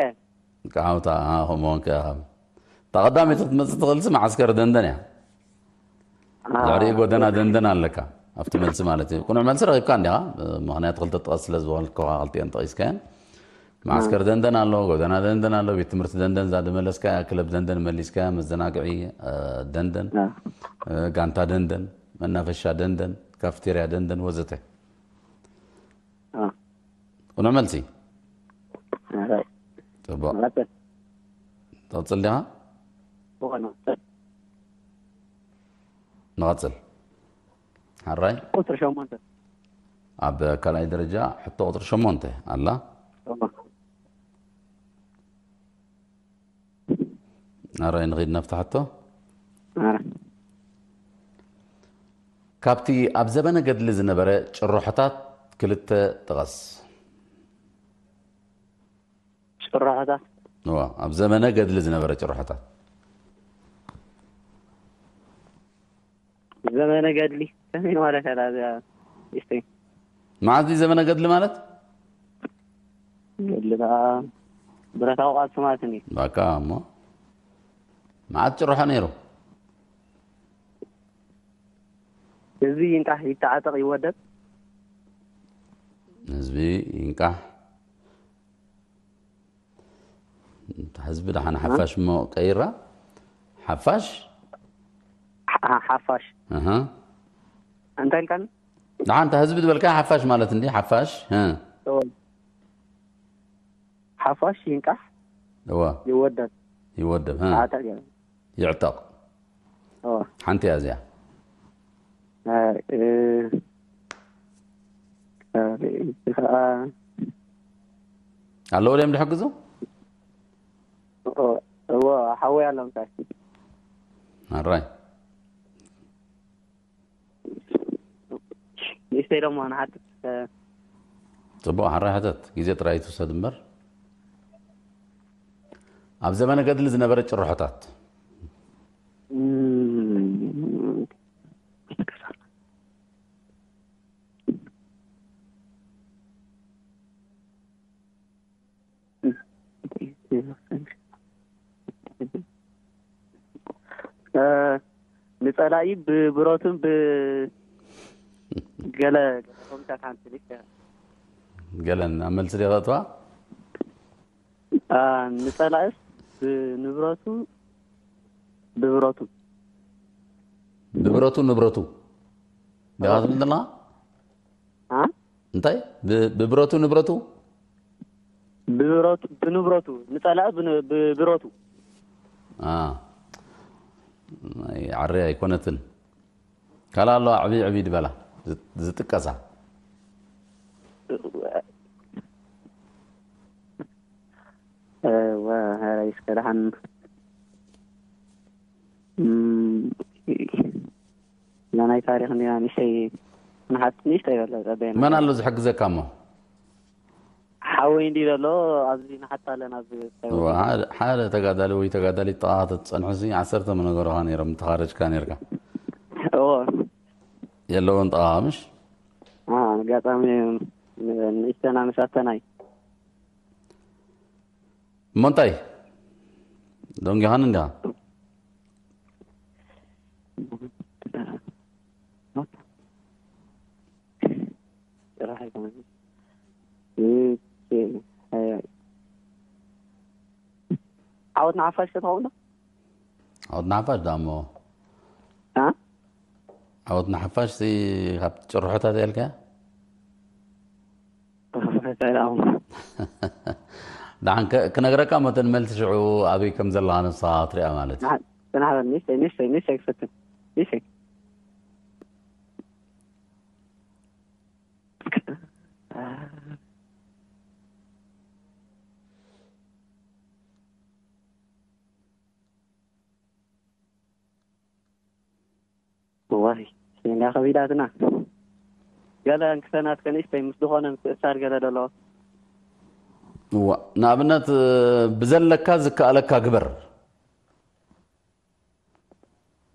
ካውታ ከምኡንከ ተቐዳሚት ክትመፅእ ትኽእልሲ መዓስከር ደንደን እያ ድሕሪ ጎደና ደንደን ኣለካ ኣብቲ መልሲ ማለት እዩ ቅኑዕ መልሲ ረኺብካ እንዲኻ ምክንያቱ ክልተ ጥቀስ ስለ ዝበልከዋ ክልቲአን ጠቂስካየን መዓስከር ደንደን ኣሎ ጎደና ደንደን ኣሎ ቤት ትምህርቲ ደንደን እዛ ድመለስካ ክለብ ደንደን መሊስካ መዘናግዒ ደንደን ጋንታ ደንደን መናፈሻ ደንደን ካፍቴርያ ደንደን ወዘተ ቅኑዕ መልሲ ፅቡቅ ትቕፅል ዲኻ ንቐፅል ሓራይ ቁፅሪ ሸሞንተ ኣብ ካልኣይ ደረጃ ሕቶ ቁፅሪ ሸሞንተ ኣላ ኣራይ ንኺድ ናብታ ሕቶ ካብቲ ኣብ ዘበነ ገድሊ ዝነበረ ጭርሖታት ክልተ ጥቐስ ጭርሖታት እዋ ኣብ ዘመነ ገድሊ ዝነበረ ጭርሖታት ዘመነ ገድሊ ከመይ ማለት ኣላ እዚኣ? እስቲ መዓዝ ድዩ ዘመነ ገድሊ ማለት? ገድሊ ከዓ ብረታዊ ቃልሲ ማለት እንዲ። በቃ እሞ መዓት ጭርሖ ነይሩ? ህዝቢ ይንቃሕ፣ ይተዓጠቕ፣ ይወደብ። ህዝቢ ይንቃሕ። ህዝቢ ደሓን ሓፋሽ እሞ ቀይራ። ሓፋሽ? ሓ- ሓፋሽ። ኣሃ። እንታይ ኢልካኒ? ደሓን፣ እታ ህዝቢ ዝበልካ ሓፋሽ ማለት እንዲ፣ ሓፋሽ። እ። እወ። ሓፋሽ ይንቃሕ፣ እወ። ይወደብ። ይወደብ፣ እ። ኣታ ገ- ይዕጠቕ። እወ። ሓንቲ እያ እዚኣ። እ፣ እ፣ ካልእ ከዓ ኣለዉ ድዮም ዝሕግዙ? እወ፣ እወ፣ ሓወይ ኣሎ ምሳይ። ኣራይ። ንእሽተይ ደሞ ንሓትት፣ እ፣ ጽቡቕ፣ ሓራይ ሕተት፣ ግዜ ጥራይ ትውሰድ እምበር። ኣብ ዘመነ ገድሊ ዝነበረ ጭርሖታት። እም፣ እ፣ ንጸላኢ ብብረቱን ብ-፣ ገለ፣ ገለ ኮሚታት ሓንቲ ልክ። ገለን ኣብ መልሲ ዶ ከእትዋ? አ፣ ንጸላእስ ብንብረቱ፣ ብብረቱ። ብብረቱ ንብረቱ። ዲኻ ትብል ዘለኻ? አ? እንታይ? ብ-፣ ብብረቱ ንብረቱ? ብብረቱ፣ ብንብረቱ። ንጸላእ ብን-፣ ብብረቱ። አ። ኣይ፣ ዓሪ ኣይኮነትን። ካልእ ኣለዋ ዕብይ ዕብይ ድበላ ዝ-፣ ዝጥቀሳ። እወ፣ ሀረይ እስከ ደሓን። እም፣ እዛ ናይ ታሪኽ እንዲና ንእሽተይ ንሓት-፣ ንእሽተይ በለ ጸበየና። መን ኣሎ ዝሕግዘካ እሞ? ሓወይ እንዲ ዘሎ ኣብዚ ንሓት ኣለና ኣብዚ እዋ፣ ሓደ፣ ሓደ ተጋዳሊ ወይ ተጋዳሊት ጥቓኻ ተትጸንሑሲ ዓሰርተ ምነገሩኻ ነይሮም፣ ምተኻረጅካ ነይርካ። እዎ። የለውን ጥቓኻ፣ ምሽ? አ፣ ኣጋጣሚ ን-፣ ንእሽተና ምሳተናይ። እሞ እንታይ? ደንጊኻኒ እንዲኻ? ጥራሕ ኣይኮነን። እሺ፣ ኣይ፣ ዓወት ንሓፋሽ ክትኸውን ዶ? ዓወት ንሓፋሽ ዳሞ። አ? ዓወት ንሓፋሽ ሲ ካብ ጭርሖታት ያልካ? ጭርሖታት ያልካ። ደሓን ከ-፣ ክነግረካ እሞ እተን መልሲ ሽዑ ኣበይ ከም ዘለኻ ንስኻ ክትሪኣ ማለት እዩ። ደሓን፣ ጽናሕ በል፣ ንእሽተይ፣ ንእሽተይ፣ ንእሽተይ ክፍትን። ንእሽተይ። ዋይ፣ እንዳ ከቢዳትና። ገለ እንክሰናት ከንእሽተይ ምስ ዝኾነ ምትእሳር ገለ ደለዎ። እዋ፣ ንኣብነት፣ ብዘለካ ዝከኣለካ ግበር።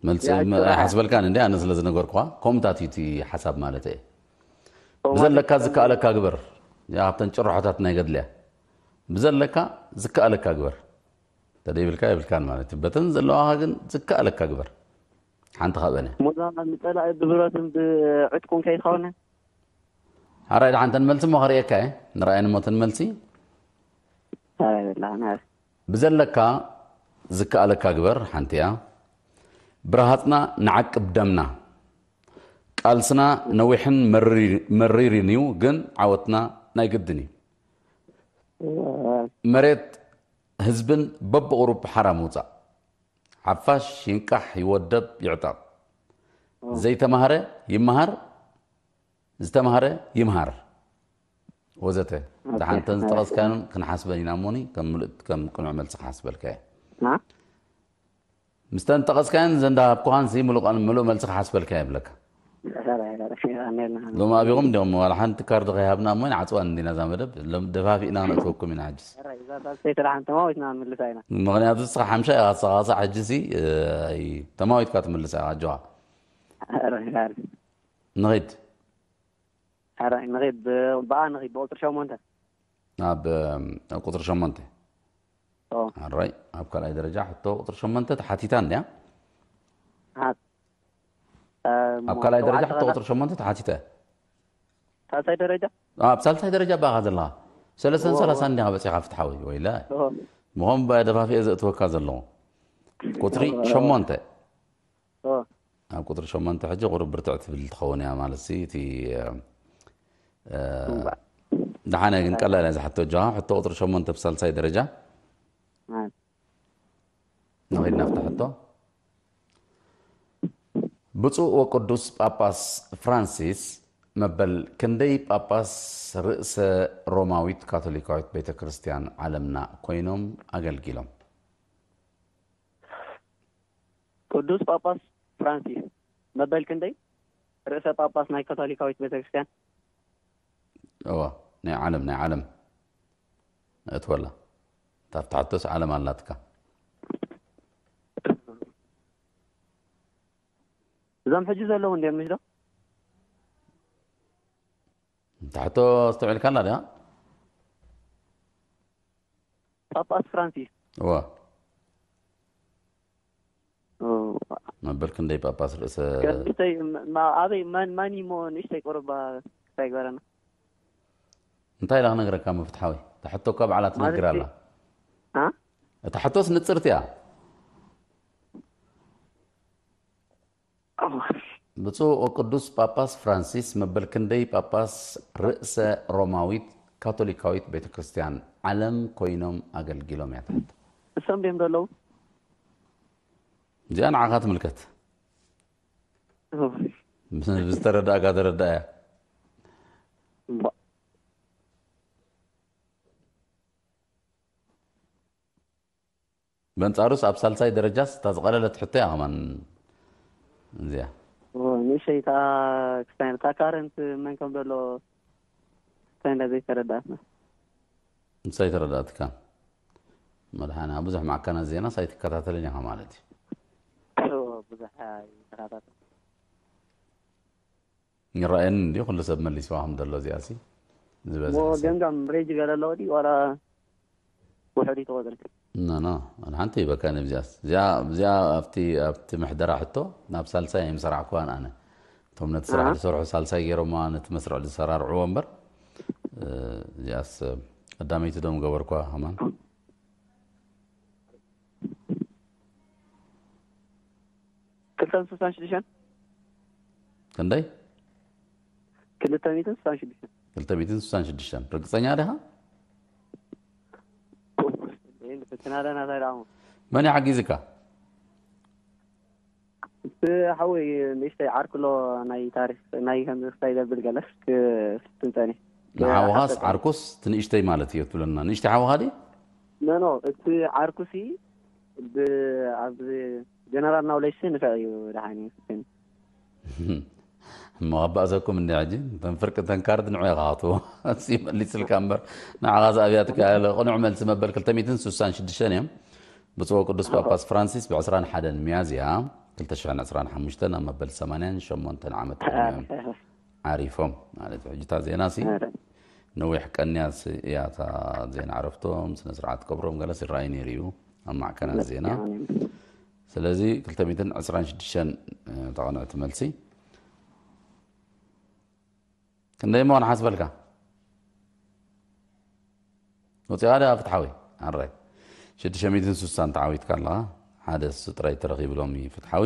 መልሲ ያ፣ ም-፣ ይከኣል። ኣይሓስበልካን እንዴ? ኣነ ስለ ዝነገርኩኻ፣ ከምኡታት እዩ እቲ ሓሳብ ማለት እየ። ከምኡ ማለት ብዘለካ ይከኣል። ዝከኣለካ ግበር። ያ፣ ካብተን ጭርሖታት ናይ ገድልያ። ብዘለካ ዝከኣለካ ግበር። ተደይብልካ የብልካን ማለት እዩ። በተን ዘለዋኻ ግን ዝከኣለካ ግበር። ሓንቲ ካብአን እያ። ሞዛ ንጸላኢ ብብረትን ብዕጥቁን ከይትኸውን። ሓራይ ደሓን ተን መልሲ እሞ ከርእየካ እየ። ንረኣየን እሞ ተን መልሲ። ሓራይ በላ፣ ናር። ብዘለካ ዝከኣለካ ግበር፣ ሓንቲ እያ። ብረሃጽና ንዓቅብ ደምና። ቃልስና ነዊሕን መሪር-፣ መሪርን እዩ፣ ግን ዓወትና ናይ ግድን እዩ። መሬት ህዝብን በብቑሩብ ሓራ ምውጻእ። ሓፋሽ ይንቃሕ፣ ይወደብ፣ ይዕጠቕ። ዘይተማህረ ይመሃር፣ ዝተማህረ ይምሃር፣ ወዘተ። ኦኬ። ደሓን እተን ዝጠቐስካዮን ክንሓስበን ኢና እሞኒ፣ ከም ምልእት-፣ ከም ቅኑዕ መልሲ ክሓስበልካ እየ። ና? ምስተን ጠቐስካዮን ዘንዳሃብኩኻን ሲ ምሉእ ቀን-፣ ምሉእ መልሲ ክሓስበልካ እየ እብለካ። ሎሚ ኣቢኹም እንዲኹም ዋላ ሓንቲ ካርድ ከይሃብና እሞ ንዓጽዋን እንዲና እዛ መደብ። ሎም-፣ ደፋፊእና ነእትወኩም ኢና ሕጅስ። ኧረ፣ እዛ ሳልሰይቲ ደሓን ተማዊትና ንምልሳ ኢና። ምኽንያቱ ንስኻ ሓምሻይ ኢኻ ትሰቓሳዕ፣ ሕጂ ሲ፣ እ፣ ኣይ፣ ተማዊትካ ትምልሳ ኢኻ፣ ኣጆኻ። ኧረ፣ ኧረ፣ ንኺድ። ኧረ፣ ንኺድ፣ ብ-፣ ብኣ ንኺድ፣ ብቁፅሪ ሸሞንተ። ኣብ፣ ኣብ ቁፅሪ ሸሞንተ። ኦ። ኣራይ፣ ኣብ ካልኣይ ደረጃ ሕቶ ቁፅሪ ሸሞንተ ተሓቲታ እንድያ። ሃ-፣ እ፣ ኣብ ካልኣይ ደረጃ ሕቶ ቁፅሪ ሸሞንተ ተሓቲተ። ሳልሳይ ደረጃ? ኣብ ሳልሳይ ደረጃ ባኻ ዘለኻ። ሰለስተን ኦ። ሰላሳን እንዲኻ በፂኻ ፍትሓዊ፣ ወይለ። ኦ። ምኾም ደፋፊኤ ዘእትወካ ዘለኹ። ቁፅሪ ኦ። ሸሞንተ። ኦ። ኣብ ቁፅሪ ሸሞንተ ሕጂ ቁሩብ ብርትዕ ትብል ትኸውን እያ ማለት ሲ፣ እቲ፣ እ፣ እ፣ እምባ። ደሓነ ግን ቀላል እያ ዝሓቶ ጆሃ። ሕቶ ቁፅሪ ሸሞንተ ብሳልሳይ ደረጃ። እ። ንኸይድ ናብታ ሕቶ። ብፁዕ ወቅዱስ ጳጳስ ፍራንሲስ መበል ክንደይ ጳጳስ ርእሰ ሮማዊት ካቶሊካዊት ቤተ ክርስቲያን ዓለምና ኮይኖም ኣገልጊሎም? ቅዱስ ጳጳስ ፍራንሲስ መበል ክንደይ ርእሰ ጳጳስ ናይ ካቶሊካዊት ቤተ ክርስቲያን? እዋ፣ ናይ ዓለም፣ ናይ ዓለም። እትወላ። እታ ፍትሓቶስ ዓለም ኣላትካ። እዞም ሕጂ ዘለዉ እንድዮም፣ ምሽ ዶ? እታ ሕቶ ኣስተውዒልካላ ድያ? ጳጳስ ፍራንሲስ። እዋ። ኦ። መበል ክንደይ ጳጳስ ርእሰ ከቢተይ፣ ማ-፣ ኣበይ፣ መን፣ መን እዩ እሞ ንእሽተይ ቁርባ ክሳይ ገረና? እንታይ ኢላ ክነግረካ እሞ ፍትሓዊ? እታ ሕቶ እኳ ባዕላ ማለት ትነግር ኣላ። እ? እታ ሕቶስ ንጽርቲ እያ። ኦ። ብፁዕ ወቅዱስ ጳጳስ ፍራንሲስ መበል ክንደይ ጳጳስ ርእሰ ሮማዊት ካቶሊካዊት ቤተ ክርስቲያን ዓለም ኮይኖም ኣገልጊሎም እያ ትሕቶ። እሶም ድዮም ዘለዉ? እዚኣ ንዓኻ ትምልከት። ኦ። ብዝተረዳእካ ተረዳእያ። እምባ። በንጻሩስ ኣብ ሳልሳይ ደረጃስ እታ ዝቐለለት ሕቶ እያ ከማን እዚኣ። ኦ፣ ንእሸይ እታ ክስታይ፣ እታ ካረንት መን ከም ዘሎ ክስታይ እንዳ ዘይተረዳእትና። እንታይ ተረዳእትካ? መድሓና ብዙሕ ማዕከናት ዜናስ ኣይትከታተልን ኢኻ ማለት እዩ። ኦ፣ ብዙሕ ኣይተኸታተል። ይረኣየኒ እንዲ ኩሉ ሰብ መሊስዋ ከም ዘሎ እዚኣሲ ዝበዝሐ እሞ ሰብ። ገምጋም ሬጅ ገለ ኣለዎ ድዩ ዋላ ውሑድ እዩ ተቆፅሪ? ኖ፣ ኖ፣ ኣነ ሓንቲ ይበካ ነብዚኣስ። እዚኣ፣ እዚኣ ኣብቲ፣ ኣብቲ ምሕደራ ሕቶ ናብ ሳልሳይ ኣይምሰራዕኩዋን ኣነ። እቶም ነቲ ስራሕ ኣሃ። ዝሰርሑ ሳልሳይ ገይሮማ ነቲ መስርዕ ዝሰራርዕዎ እምበር፣ እ፣ እዚኣስ ቀዳመይቲ ዶም ገበርኳ ከማን። ክልተ ሚእትን ስሳን ሽዱሽተን? ክንደይ? ክልተ ሚእትን ስሳን ሽዱሽተን። ክልተ ሚእትን ስሳን ሽዱሽተን። ርግጸኛ ዲኻ? ይህን ፍትና ኣለና እንታይ ደኣ እሞ? መን ይሓጊዝካ? እቲ ሓወይ ንእሽተይ ዓርክሎ ናይ ታሪኽ ናይ ከምዚ ክስታይ ዘብል ገለስ ክፍትን ጸኒሕ። ንሓውኻስ ዓርኩስ እቲ ንእሽተይ ማለት እዩ ትብለና። ንእሽተይ ሓውኻ ድዩ? ኖ፣ ኖ፣ እቲ ዓርኩሲ ብ-፣ ኣብ ጀነራል ናውሌጅ ንፍዕ እዩ ደሓን እዩ ክፍትን። እሞ ኣባእሰኩም እንዲ ሕጂ፣ እተን ፍርቂ እተን ካርድ ንዑ ኢኻ ክትቦ። እሱ ይመሊስልካ እምበር፣ ንዓኻ ዝኣብያትካ ያለ ቅኑዕ መልሲ መበል ክልተ ሚእትን ስሳን ሽዱሽተን እዮም። ብፁዕ ቅዱስ ጳጳስ ፍራንሲስ ብ ዕስራን ሓደን ሚያዝያ ክልተ ሽሕን ዕስራን ሓሙሽተን ኣብ መበል ሰማንያን ሸሞንተን ዓመት ዕድሚኦም ዓሪፎም ማለት እዩ። ሕጂ እታ ዜና ሲ ኧረ። ነዊሕ ቀንያ ስ-፣ እያ እታ ዜና ዕረፍቶም፣ ስነ ስርዓት ቀብሮም ገለስ ይረኣይ ነይሩ እዩ ኣብ ማዕከናት ዜና። ስለዚ ክልተ ሚእትን ዕስራን ሽዱሽተን እታ ቅንዕቲ መልሲ። ክንደይ እሞ ንሓስበልካ? ወፂኻ ድኣ ፍትሓዊ? ኣራይ። ሽዱሽተ ሚእትን ስሳን ተዓዊትካ ኣለኻ። ሓደ እሱ ጥራይ ተረኺቡ ሎሚ ፍትሓዊ።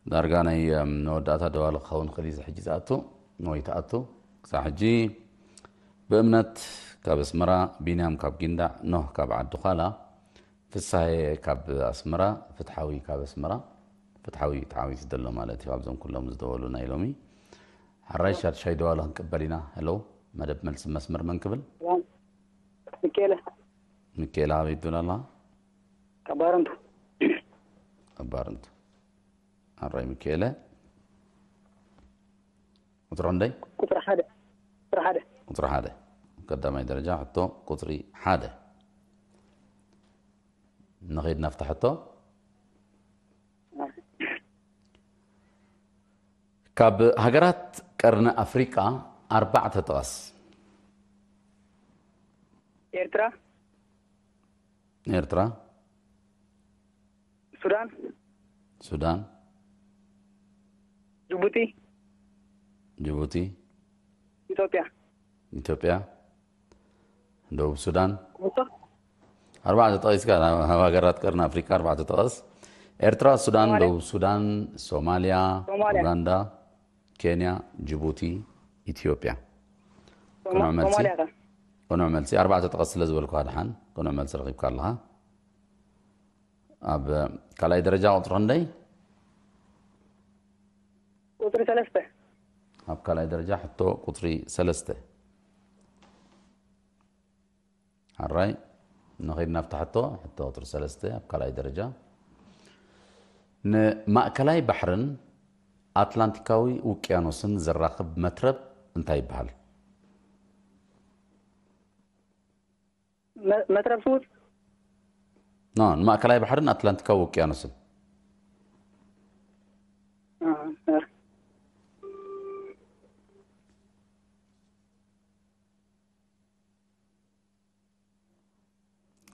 ዳርጋ ናይ፣ እም፣ መወዳእታ ደዋሊ ክኸውን ክእል እዩ፣ እዚ ሕጂ ዝኣቱ ወይ ትኣቱ። ክሳብ ሕጂ ብእምነት ካብ ኣስመራ፣ ቢንያም ካብ ጊንዳዕ፣ ኖህ ካብ ዓዲ ዃላ፣ ፍሳሄ ካብ ኣስመራ፣ ፍትሓዊ ካብ ኣስመራ፣ ፍትሓዊ ተዓዊቱ ዘሎ ማለት እዩ። ካብዞም ኩሎም ዝደወሉ ናይ ሎሚ። ሓራይ ሻድሻይ ደዋሊ ክንቅበል ኢና። ሄሎ፣ መደብ መልሲ መስመር መን ክብል? ሚካኤለ። ሚካኤለ ኣበይ ትብል ኣለኻ? ካብ ባረንቱ። ካብ ባረንቱ። ሓራይ ሚካኤለ። ቁጽሪ ክንደይ? ቁጽሪ ሓደ። ቁጽሪ ሓደ። ቁጽሪ ሓደ። ቀዳማይ ደረጃ ሕቶ ቁጽሪ ሓደ። ንኸይድ ናብታ ሕቶ። ኣይ። ካብ ሃገራት ቀርኒ ኣፍሪቃ ኣርባዕተ ጥቀስ። ኤርትራ፣ ኤርትራ፣ ሱዳን፣ ሱዳን፣ ጅቡቲ፣ ጅቡቲ፣ ኢትዮጵያ። ኢትዮጵያ፣ ደቡብ ሱዳን። ኣርባዕተ ጠቒስካ፣ ናብ ሃገራት ቀርኒ ኣፍሪቃ ኣርባዕተ ጠቐስ። ኤርትራ፣ ሱዳን፣ ሶማልያ። ደቡብ ሱዳን፣ ሶማልያ፣ ሶማልያ። ኡጋንዳ፣ ኬንያ፣ ጅቡቲ፣ ኢትዮጵያ። ሶማ- ቅኑዕ መልሲ። ሶማልያ ከ? ቅኑዕ መልሲ። ኣርባዕተ ጠቐስ ስለ ዝበልኩ፣ ድሓን ቅኑዕ መልሲ ረኺብካ ኣለኻ። ኣብ ካልኣይ ደረጃ ቁጽሪ ክንደይ? ቁጽሪ ሰለስተ። ኣብ ካልኣይ ደረጃ ሕቶ ቁጽሪ ሰለስተ። ኣራይ፣ ንኸይድ ናብቲ ሕቶ፣ ሕቶ ቁጽሪ ሰለስተ ኣብ ካልኣይ ደረጃ። ንማእከላይ ባሕርን ኣትላንቲካዊ ውቅያኖስን ዘራኽብ መትረብ እንታይ ይበሃል? መ- መትረብ ስውጥ። ኖ፣ ንማእከላይ ባሕርን ኣትላንቲካዊ ውቅያኖስን። አ፣ አ።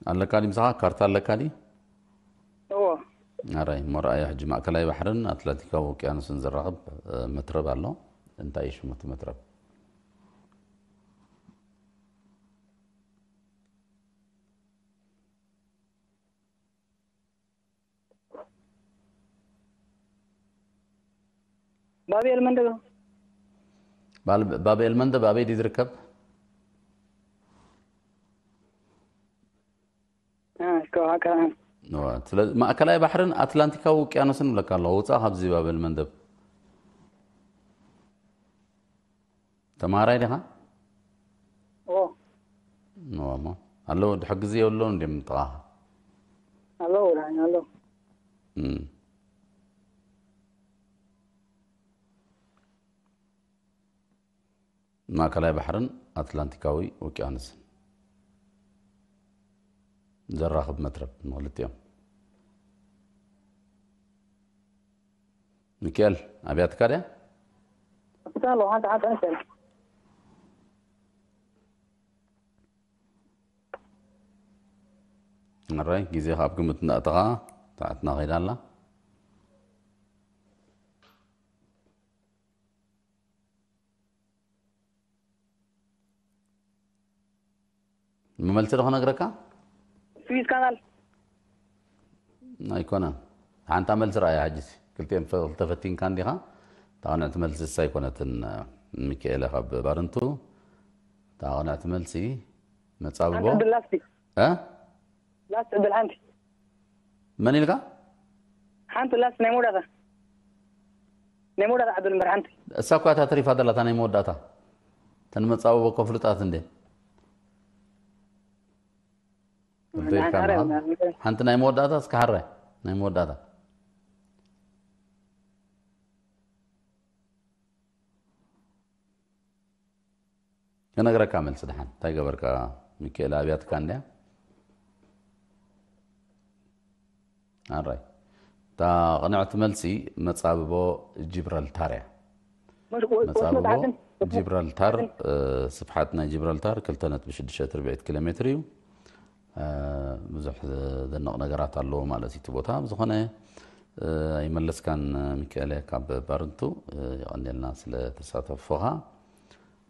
ኣለካ ድዩ ምሳኻ? ካርታ ኣለካ ድዩ? እዎ። ኣራይ፣ እሞ ረኣዮ ሕጂ ማእከላይ ባሕርን ኣትላንቲካዊ ውቅያኖስን ዘራኽብ፣ እ፣ መትረብ ኣሎ። እንታይ እዩ ሽሙ እቲ መትረብ? ባብኤል መንደብ። ባል- ባብኤል መንደብ ኣበይ ድዩ ዝርከብ? አ፣ ከ- ከ- እዋ፣ ስለዚ ማእከላይ ባሕርን ኣትላንቲካዊ ውቅያኖስን ይብለካ ኣለኹ። ውፃእ ካብዚ ባብኤል መንደብ። ተማሃራይ ዲኻ? እዎ። እዋ፣ እሞ ኣለዉ፣ ድሕር ግዜ የብሎን እንድዮም ጥቓኻ። ኣለዉ፣ ኣለዉ። እም። ማእከላይ ባሕርን ኣትላንቲካዊ ውቅያኖስን ዘራኽብ መትረብ ንኽልቲኦም። ሚካኤል፣ ኣብያትካ ድያ? ኣብታ ኣለዉ፣ ሓንቲ ሓንቲ ንእሽተይ። ኣራይ፣ ግዜ ካብ ግምት እንዳእተኻ፣ ሰዓትና ኸይዳ ኣላ። መመልሲ ዶ ክነግረካ? ስዊዝ ካናል። ኣይኮነን። ሓንታ መልሲ ረኣያ ሕጂሲ። ክልቲኦም ፈ-፣ ክልተ ፈቲንካ እንዲኻ። እታ ቅንዕቲ መልሲ እሳ ኣይኮነትን፣ ሚካኤለ ካብ ባርንቱ። እታ ቅንዕቲ መልሲ መጻብቦ። ሓንቲ ብል ላስቲ። እ? ላስቲ ብል ሓንቲ። መን ኢልካ? ሓንቲ ላስቲ ናይ መወዳእታ። ናይ መወዳእታ ዕድል እምበር ሓንቲ። እሳ እኳ እታ ተሪፋ ዘላ እታ ናይ መወዳእታ። እተን መጻብቦ እኮ ፍሉጣት እንዴ? እንታይ ኢልካ ሓንቲ ኣለኻ? ሓንቲ ናይ መወዳእታ እስከ ሓራይ ናይ መወዳእታ። ከነግረካ መልሲ ደሓን። እንታይ ገበርካ ሚካኤል ኣብያትካ እንድያ? ኣራይ። እታ ቅንዕቲ መልሲ መጻብቦ ጂብራልታር እያ። መጻብቦ ጂብራልታር፣ እ፣ ስፍሓት ናይ ጂብራልታር ክልተ ነጥቢ ሽዱሽተ ትርብዒት ኪሎ ሜትር እዩ። እ፣ ብዙሕ ዘደንቕ ነገራት ኣለዎ ማለት እዩ እቲ ቦታ። ብዝኾነ፣ እ፣ ኣይመለስካን ሚካኤለ ካብ ባርንቱ፣ እ፣ የቐንየልና ስለ ተሳተፎኻ።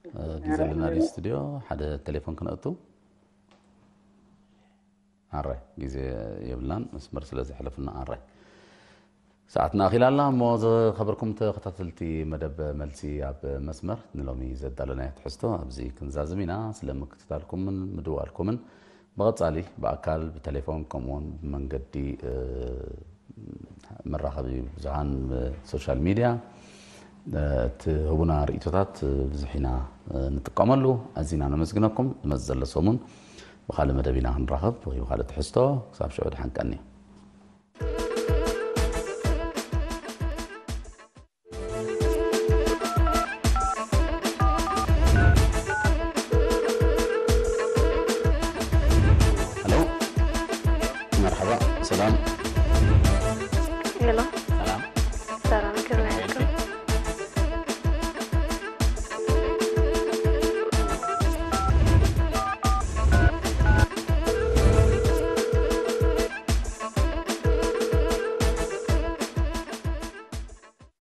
እ፣ ግዜ ኣለና ድዩ ስቱድዮ ሓደ ቴሌፎን ክነእቱ? ኣራይ፣ ግዜ የብልናን፣ መስመር ስለ ዘሕለፍና። ኣራይ፣ ሰዓትና ኣኺላ ኣላ እሞ፣ ዝኸበርኩም ተኸታተልቲ መደብ መልሲ ኣብ መስመር፣ ንሎሚ ዘዳለናዮ ትሕዝቶ ኣብዚ ክንዛዝም ኢና። ስለ ምክትታልኩምን ምድዋልኩምን፣ ብቐጻሊ ብኣካል፣ ብቴሌፎን፣ ከምኡውን ብመንገዲ፣ እ፣ መራኸቢ ብዙሃን፣ እ፣ ሶሻል ሚድያ፣ እ፣ እትህቡና ርእይቶታት፣ እ፣ ብዙሕ ኢና፣ እ፣ ንጥቀመሉ። ኣዚና ነመስግነኩም። ዝመጽእ ዘሎ ሰሙን ብኻልእ መደብ ኢና ክንራኸብ፣ ወይ ብኻልእ ትሕዝቶ። ክሳብ ሽዑ ደሓን ቀኒ። ሄሎ፣ መርሓባ፣ ሰላም። ሄሎ፣